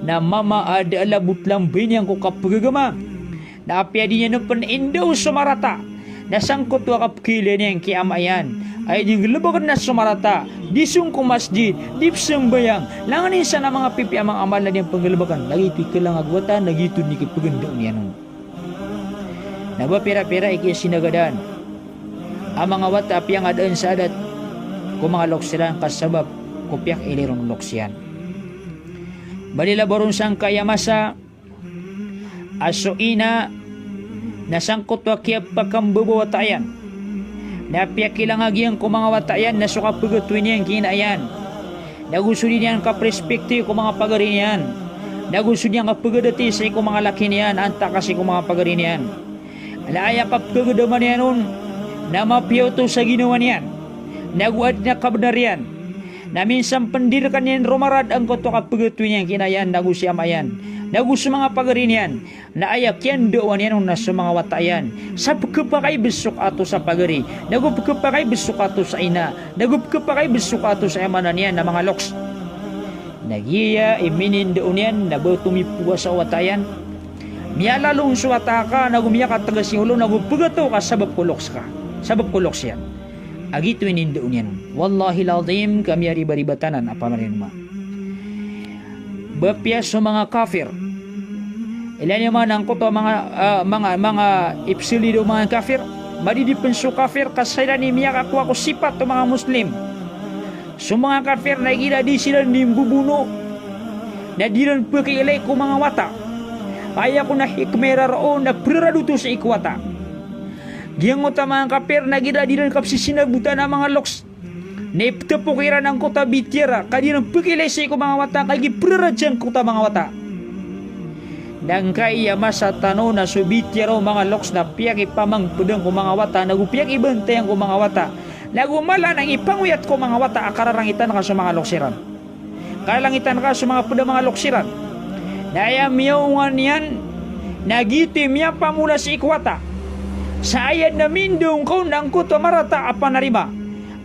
na mama a da a labot lamba iyan ko kapagagama, na apiya di niyan pn indao so marata, na sangkoto a kapkhailay niyan ki ama iyan a di nggalbkn na so marata, di song ko masjid, di pzambayang, langon insan a manga pipiya a manga amal na di niyan pnggalbkn, lagid oto i khalangan o wata, lagid oto i kipagndao niyan on. Na ba pira-pira i kiyasinagadan a manga wata a piyangadaan sa adat ko manga loks iran ka sabap ko piyakiilay ron o loks iyan. Ba di labaw ron sangkaya masa a so ina na sangkoto a kiyapakambabawata iyan, na piyakilangag iyan ko manga wata iyan na so kapagatowi niyan ki ina iyan, nago so di niyan kaprispikti ko manga pagari niyan, nago so di niyan kapagadati sii ko manga laki niyan antaa ka sii ko manga pagari niyan. Na aya kapkagadaman iyan on na mapiya oto sa ginawa niyan, nago adn a kabnar iyan. Na minsan pn di rkaniyan romarad angkoto a kapagatowi niyan ki ina iyan, nago si ama iyan, nago so manga pagari niyan. Na aya kiyandao niyan on na so manga wata iyan, sa pkhapakay bs so kato sa pagari, nago pkhapakay bs so kato sa ina, nago pkhapakay bs so kato sa aya maana niyan na manga loks. Na giya i minindao niyan na ba tomipowa sa wata iyan, miyalalong so wata ka, nago miyakatgas i olo, nago pgataw ka sabap ko loks ka, sabap ko loks iyan. A giyoto i inindao niyan on. Wallahil azim, ka miyaribaribat anan a pamarinoma. Ba piya so manga kafir, ilaya niyo man angkoto a manga, ah, manga, manga ipsili o manga kafir. Madidi pn so kafir ka siran i miyakakowa ko sipat o manga Muslim. So manga kafir na igira di siran di mbobono, na di ran pkiilay ko manga wata. Aya ko na hikmah iran roo na prarad oto sii ko wata. Giyangkoto a manga kafir na igira di ran kapsisinabotan a manga loks, Na iptepok iran angkoto a bitiyara, ka di ran pekilay sii ko manga wata, ka gipraraja angkoto a manga wata. Na angkai a masa tano na so bitiyara o manga loks na piyakipamangpedan ko manga wata, nago piyakibantayan ko manga wata, nago mala na ipangoyat ko manga wata a kararangitan ka so manga loks iran. Kararangitan ka so manga ped a manga loks iran. Na aya miyaongan iyan na giyoto i miyapamola sii ko wata. Sa aya den a mindaong ka on angkoto a marata a panarima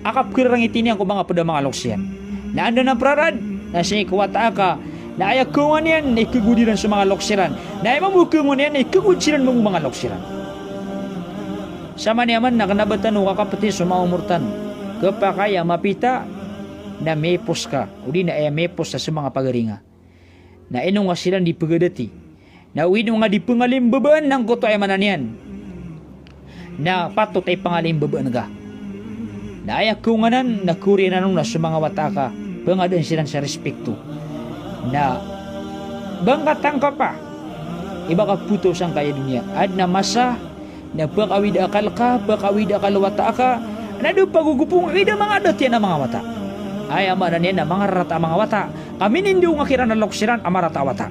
a kapkhararangiti niyan ko manga ped a manga loks iyan. Na anda na prarad na sii ko wata aka, na aya kaongan iyan na ikagowad iran so manga loks iran. Na aya mambo kaongan iyan na ikagowad siran mambo manga loks iran. Samaniya man na kena ba tano kakapeti so manga omor tano. Kepakay a mapita na mipos ka, odi na aya mipos sa so manga pagari nga. Na ino nga siran di pegadati. Na o ino nga di pengalimbabaan angkoto aya maana niyan na patot a ipangalimbabaan ka. Na aya kaonganan na koriyanan on na so manga wata aka, pengadaan siran sa respekto. Na ba ngka tangkapa i ba ka photo sangkai a doniya. Aden a masa na pekawid a akal ka, pekawid a akal o wata aka, na da pagogopo ngka kida manga dati a manga wata. Aya maana niyan na manga rarata a manga wata. Ka minindaong ka kiran a loks iran a marata a wata.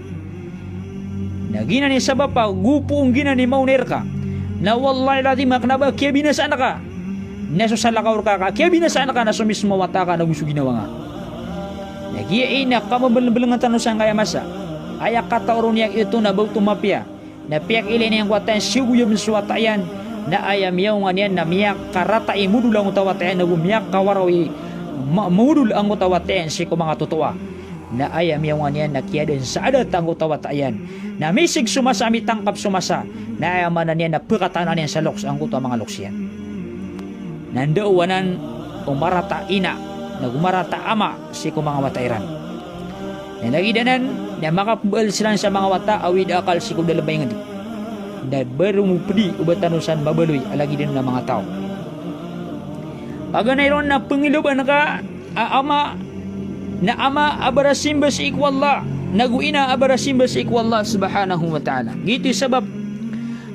Na giyanan i sabap a gopo on giyanan i maona i reka. Na wallahi lazim a kena ba kiyabinasaan ka na so salakaw reka, ka kiyabinasaan ka na so mismo wata aka nago so ginawa nga. Na giya i na kamabelbelengan tano sangkai a masa. Aya katao ron iyan oto na ba oto mapiya. Na piyakiilay niyan ko wata iyan, siyogoyam so wata iyan, na aya miyaongan iyan na miyakarata i modol angkoto a wata iyan, nago miyakawaraw i ma-, modol angkoto a wata iyan sii ko manga totoa. Na aya miyaongan iyan na kiyadaan sa adat angkoto a wata iyan. Na miseg so masa, mitangkap so masa. Na aya maana niyan na pekatanan iyan sa loks angkoto a manga loks iyan. Na ndao anan o marata a ina, nago marata a ama, sii ko manga wata iran. Na lagid anan, na makapembaal siran sa manga wata a awid a akal sii ko dalem a inged. Na baro mo pedi o ba tano san mabaloy a lagid anan a manga taw. Paganay ron na pengiloban ka a ama, na ama a barasimba sii ko Allah, nago ina a barasimba sii ko Allah subhanahu wa ta'ala. Giyoto i sabap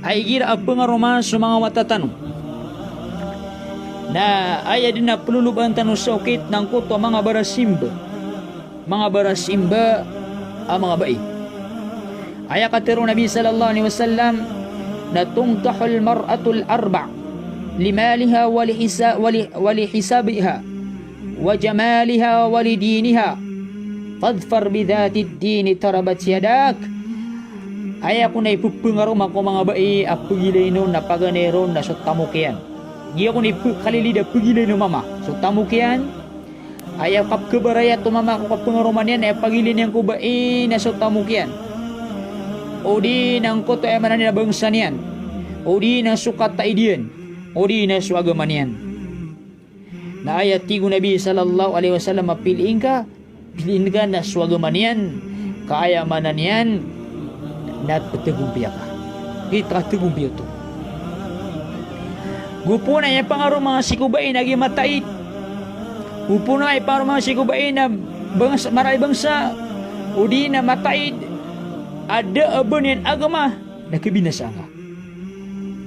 a igira a pengaroma so manga wata tano, na aya den a pelolobaan tano sa okit na angkoto a manga barasimba. Manga barasimba a manga bai. Aya katero o Nabi sallallahu alaihi wasallam na tunkahul mar'atu li arba', li maliha wa li hisa-, wa li, wa li hisabiha, wa jamaliha wa li diniha. Fadhfar bi dhatid dini taribat yadak. Aya kon a ipepengaroma ko manga bai a pegilayn on na paganay ron na so tamok iyan. Giya kon a ipekalilid a pegilayn o mama, so tamok iyan. Aya kapkhabarayat o mama ko kapengaroma niyan, aya pagilayn iyan ko bai na so tamok iyan. O di na angkoto aya maana niyan a bangsa niyan. O di na so kataid iyan. O di na so agama niyan. Na aya tig o Nabi sallallahu alaihi wasallam a piliin ka, piliin ka na so agama niyan, ka aya maana niyan na pethagompiya ka. Giyoto a kathagompiya oto. Gopo na aya pangaroma sii ko bai na giya mataid. Gopo na aya pangaroma sii ko bai na bangsa, mala i bangsa, o di na mataid, a da a ba niyan agama, na khabinasa nga.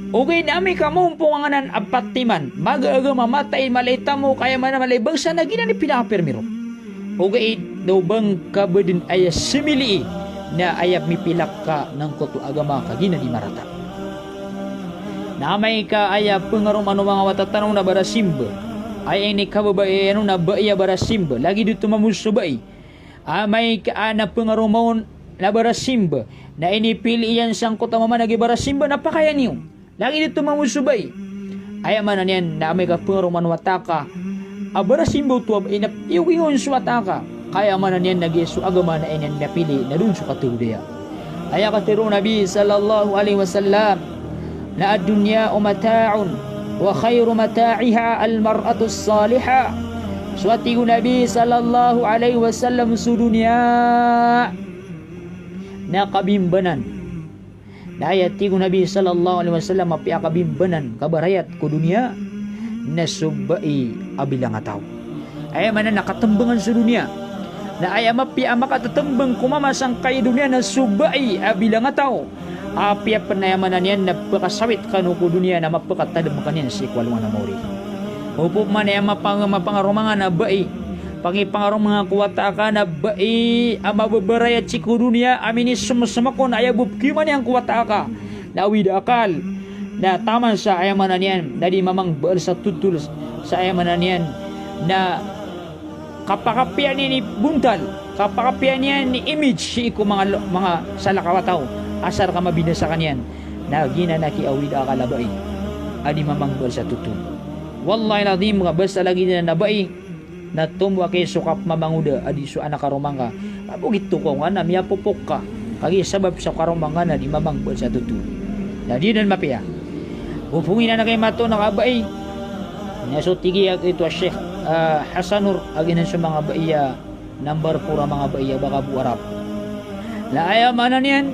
Ogaid na amay ka mompong angkanan a pat timan, maga a agama, mataid, mala i tamok, aya maana mala i bangsa, na giyanan i pinakapirmi ron. Ogaid na o ba ngka ba den aya semilii na aya mipilak ka na angkoto a agama ka giyanan i marata. Na amay ka aya pengaromaan o manga wata tano na barasimba, aya inikababaian on na bai a barasimba, lagid oto mambo so bai. Amay ka a na pengaroma on na barasimba, na inipili iyan sangkoto a mama na giya barasimba, na pakaya niyo. Lagid oto mambo so bai. Aya maana niyan na amay ka pengaromaan o wata ka a barasimba oto a bai na iyogiyon so wata ka, ka aya maana niyan na giya so agama na aya niyan na pili na don so katagodaya. Aya katero o Nabi sallallahu alaihi wasallam na ad-dunya mata'un wa khairu mata'iha al-mar'atus salihah. So a tig o Nabi sallallahu alaihi wasallam, so doniya na kabimbanan. Na aya tig o Nabi sallallahu alaihi wasallam a apiya kabimbanan, kabarayat ko doniya na so bai a bilangataw. Aya maana na katembangan so doniya. Na aya mapiya a makatetembang ko mama sangkai a doniya na so bai a bilangataw. Apiya pen aya maana niyan na pekasawit kano ko doniya na mapekatadem ka niyan sii ko alongan a maori. Opama na aya mapang-, mapangaroma nga na bai. Pangipangaroma nga ko wata aka na bai a mababarayat sii ko doniya a minisomsom ako na aya bo pkiyoman iyan ko wata aka na awid a akal. Na taman sa aya maana niyan na di mamangbaal sa totol sa aya maana niyan na kapakapiya niyan i bontal, kapakapiya niyan i image sii ko manga lo-, manga salakaw a taw, asar ka mabinasa ka niyan. Na giyanan a kiyaawid a akal a bai a di mamangbaal sa totol. Wallahil azim, ka basta lagid anan a bai na tomo a ki so kapmamangoda a di so anak a roma ngka. Ka bo gioto ka oway na miyapopok ka, kagiya sabap sa karoma ngka na di mamangbaal sa totol. Na di anan mapiya. Opama na kay mato na ka bai. Na so tig iyan a giyoto a Sheikh, ah, Hasanur, a giyanan so manga bai a number four a manga bai a baka bo Arab. Na aya maana niyan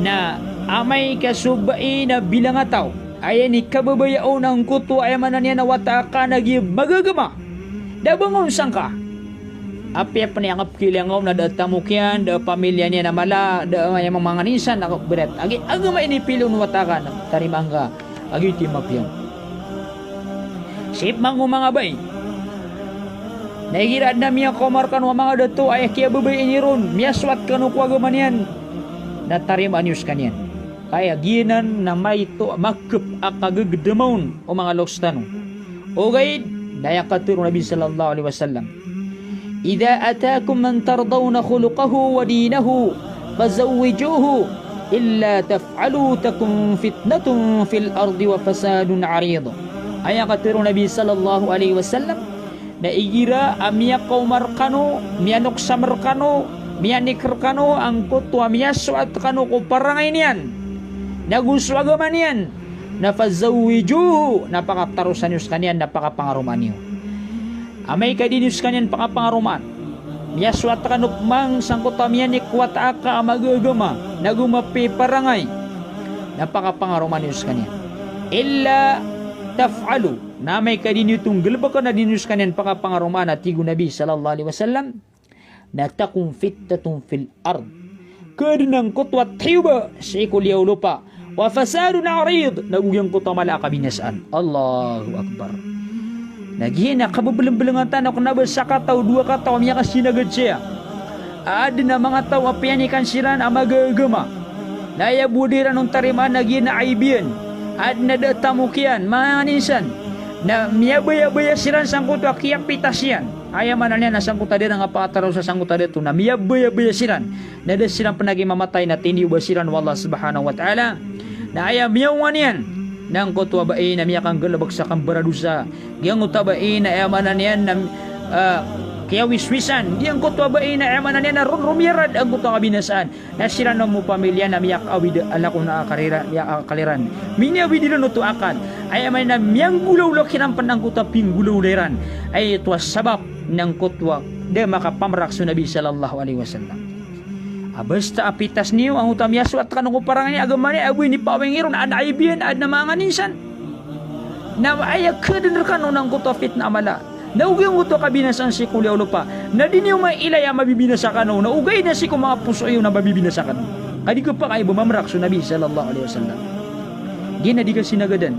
na amay ka so bai na bilang a taw a aya ini kababaya on angkoto a aya maana niyan a wata aka na giya magagama. Da bangon sangka. Apiya pn aya ngka pkhailay angka on na da a tamok iyan, da a pamilya niyan a mala, da a aya manga insan a brat. Agi, agama ini piliyo on o wata aka na tarimaa ngka. Agi, oto i mapiya on. Sii pman ko manga bai na igira adn a miyakaoma rkano a manga dato a aya kiyababayai niyo ron, miyasoat kano ko agama niyan, na tarimaa niyo skaniyan. Ka aya giyanan na maito a makep a kagagdama on o manga loks tano. Ogaid na aya katharo o Nabi sallallahu alaihi wasallam, "Idha atakum man tardawna khuluqahu wa dinahu, fazawwijuhu, illa taf'alu takun fitnatun fil ardi wa fasadun arid." Aya katharo o Nabi sallallahu alaihi wasallam, na igira a miyakaoma rkano, miyanoksam rkano, miyanik rkano angkoto a miyasoat kano ko parangay niyan nago so agama niyan, na fazawwijuhu, na pakatarosa niyo skaniyan, na pakapangaromaa niyo. Amay ka di niyo skaniyan pakapangaromaan, miyasoat kano pman sangkoto a miyanik ko wata aka a magagama nago mapiya i parangay, na pakapangaromaa niyo skaniyan. Illa taf'alu, na amay ka di niyo oto nggalbka na di niyo skaniyan pakapangaromaan, a tig o Nabi sallallahu alaihi wasallam, na takun fitnatun fil ard. Khaadn angkoto a tiyoba sii ko liyawaw o lopa. Wa fasadun arid, nago giyangkoto a mala a kabinasaan. Allahu Akbar. Na giya na kabablngblangan tano kna ba sakataw, dowa kataw a miyakasinagad saya. Adn a manga taw a piyanikan siran a magagama. Na aya bo a da iran on tarimaan na giya na aib iyan. Adn a da a tamok iyan, manga insan. Na miyabayabaya siran sangkoto a kiyapitas iyan. Aya maana niyan na sangkoto a da iran kapakatarosa sangkoto a dato na miyabayabaya siran. Na da siran pn a kimamatay na tiniyoba siran o Allah subhanahu wa ta'ala. Na aya miyaonga niyan na angkoto a bai na miyakanggalbk sa kambaradosa. Giyangkoto a bai na aya maana niyan na, ah, kiyawiswisan. Giyangkoto a bai na aya maana niyan na ron romiyarad angkoto a kabinasaan. Na siran o pamilya na miyakaawid a lakon a akal iran, miyakaakal iran. Miniyaawid iran oto a akal. Aya maana niyan na miyanggolawla kiran pn angkoto a pinggolawla iran. Aya oto a sabap na angkoto a da makapamrak so Nabi sallallahu alaihi wasallam. A basta a pitas niyo angkoto a miyasoat kano ko parangay niyan, agama niyan, ago inipawing iron, adn a aib iyan, adn a manga insan. Na aya khaadn rkano na angkoto a fitna a mala. Na ogaid angkoto a kabinasaan sii ko liyawaw o lopa. Na di niyo mailay a mabibinasa kano. Na ogaid na sii ko manga poso iyo na mabibinasa kano. Ka di khapakay ba mamrak so Nabi sallallahu alaihi wasallam. Giya na di kasinagadan.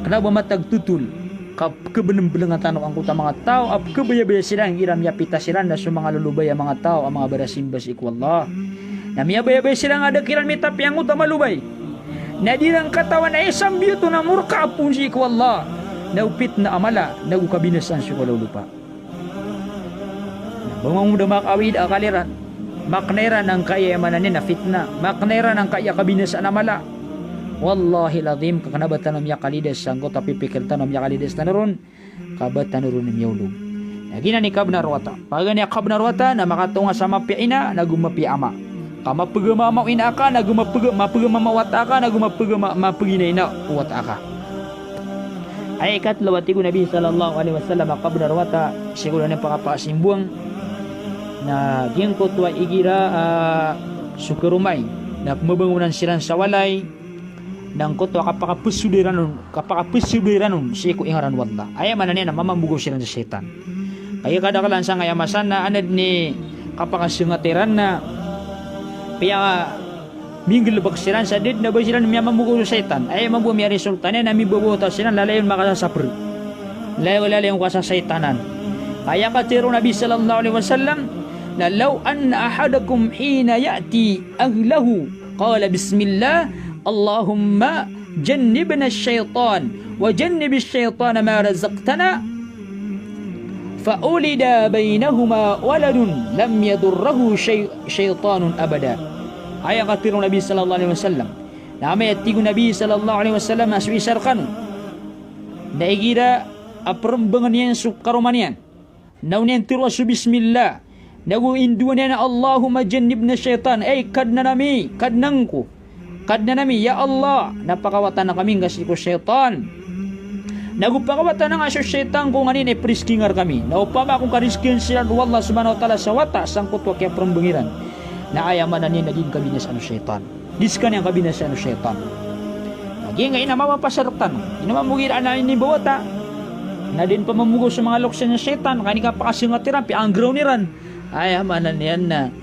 Kna ba matag totol. Ka pkhablngblangan tano angkoto a manga taw a pkhabayabaya siran igira miyapitas siran na so manga lolobay a manga taw a manga barasimba sii ko Allah. Na miyabayabaya siran a da kiran mitapi angkoto a malobay. Na di iran katawan a aya sambi oto na morka a poon sii ko Allah. Na o pitna a mala, nago kabinasaan sii ko liyawaw o lopa. Na ba mambo da makaawid a akal iran. Makna iran angkaya aya maana niyan na fitna. Makna iran angkaya kabinasaan a mala. Wallahil azim, ka kna ba tano miyakalidas sangkoto a pipikir tano, miyakalidas tano ron. Ka ba tano ron miyaolog. Na giyanan i kabnar o wata. Paganay a kabnar o wata na makatonga sa mapiya ina, nago mapiya ama. Ka mapgama ama o ina aka, nago mapg-, mapgama ama o wata aka, nago mapgama, mapgina ina o wata aka. Aya ikatlo a tig o Nabi sallallahu alaihi wasallam a kabnar o wata, sii ko dn a pakapakasimbowang. Na giyangkoto a igira, ah, so karomay. Na pmabangonan siran sa walay. Na angkoto a kapakapsoda iran on, kapakapsoda iran on sii ko ingaran o Allah. Aya maana niyan na mamambogaw siran sa shaytan. Kagiya kadaklan sangkaya masa na adn a di kapakasngat iran na piya Minggalbk siran sa da dn a ba siran miyamomogaw so shaytan. Aya mambo a miyaresulta niyan na mibabawata siran, lalayon makasasapr. Lalayon, lalayon kasashaytanan. Aya katharo o Nabi sallallahu alaihi wasallam na, "Law anna ahadakum hina ya'ti ahlahu qala bismillah, Allahumma jannibna ash-shaytan wa jannib ash-shaytana ma razaqtana." Fa ulida bainahuma waladun lam yadurruhu shay-, shaytanun abada. Aya katharo o Nabi sallallahu alaihi wasallam. Na amay a tig o Nabi sallallahu alaihi wasallam a so isa rkano na igira a prmbangn iyan so karoma niyan, na o niyan tharoa so bismillah, nago indowan iyan a, "Allahumma jannibna shaytan," ay Kadnan ami, Kadnan ko, Kadnan ami, ya Allah, na pakawatana kami ngka sii ko shaytan. Nago pakawatana ngka so shaytan ko nganin a ipriski ngka rkami. Na opama ko karizkian siran o Allah subhanahu wa ta'ala sa wata sangkoto a kiyaprmbang iran, na aya maana niyan na di ngka binasaan o shaytan. Di skaniyan kabinasaan o shaytan. Na giyangkai na mapapasad rktano. Ino mambo igira a inimbawata na da dn pmamogaw so manga loks iyan a shaytan, ka inikapakasngat iran, piyanggiraw iran. Aya maana niyan na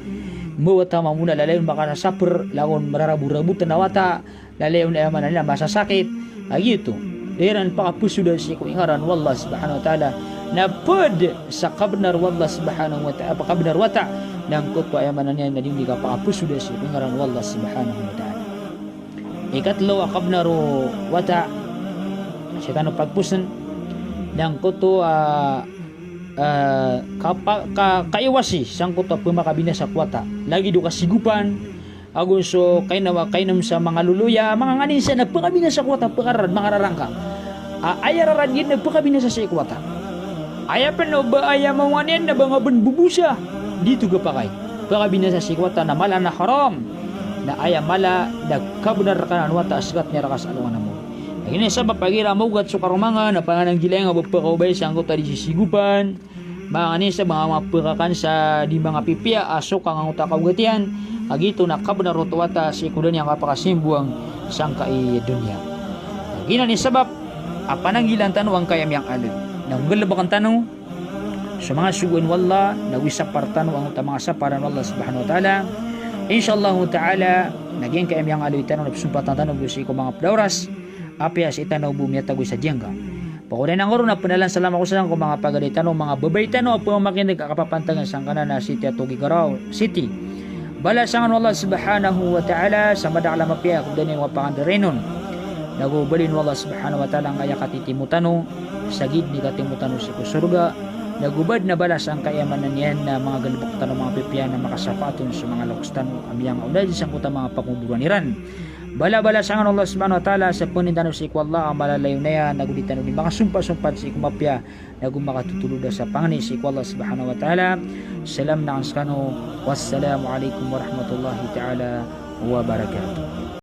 mbawata mambo na lalayon makasasapr, langon mararaborabotan a wata, lalayon, aya maana niyan na masasakit. Kagiya oto, da iran pakapzoda sii ko ingaran o Allah subhanahu wa ta'ala. Na pd sa kabnar o Allah subhanahu wa ta'ala, kabnar o wata, na angkoto, aya maana niyan na di dn kapakapzoda sii ko ingaran o Allah subhanahu wa ta'ala. Ikatlo a kabnar o wata, sii tano pagpzn, na angkoto a, a, kapa-, ka-, kaiwasi sangkoto a pmakabinasa ko wata. Lagid o kasigopan, ago so kainawa, kainom sa manga loloya, manga nganin sa na pkabinasa ko wata, pkararad, manga rarangka. A, aya rarad iyan na pkabinasa sii ko wata. Aya pn o ba aya maona niyan na ba nga bn bobosa, di oto kapakay. Pkabinasa sii ko wata na mala na haram. Na aya mala na kabnar rkana o wata a skat niyan rka sa alongan a mawri. Giyanan i sabap a igira a maogat so karoma nga na pananggila nga ba pkaobay sangkoto a di sisigopan. Manga nganin sa manga, manga pkakan sa di manga pipiya a soka nga angkoto a kaogat iyan, kagiya oto na kabnar oto a wata sii ko da niyan kapakasimbowang sangkai a doniya. Giyanan i sabap a pananggilaan tano angkai a miyangaaloy. Na nggalbkn tano so manga sogoan o Allah, nago isapar tano angkoto a manga saparan o Allah subhanahu wa ta'ala. Insha Allahu ta'ala, na giyangkai a miyangaaloy tano na pzompatan tano bo sii ko manga pd a oras, apiya sii tano bo miyatagoy sa giyangka. Pakaodayan angka roo na pnalan sa lama ko san ko manga pagari tano, manga babay tano a pamakin'g a kapapantagan sangkanan a City a Tugigaraw City. Balasan kano o Allah subhanahu wa ta'ala sa madakl a mapiya ko da niyo kapakandarinon. Nago baloyin o Allah subhanahu wa ta'ala angkaya katitimo tano sa gii dn i katimo tano sii ko sorga. Nago badn a balas angkaya maana niyan na manga galbk tano a manga pipiya na makasapaat on so manga loks tano a miyangaoona dn sangkoto a manga pakoboran iran. Balabalasan kano o Allah subhanahu wa ta'ala sa pangnin tano sii ko Allah a malalayon aya, nago di tano dii makasompasompat sii ko mapiya, nago makatotolod a sa pangni sii ko Allah subhanahu wa ta'ala. Salam na skano. Wassalamu alaikum warahmatullahi ta'ala wabarakatuh.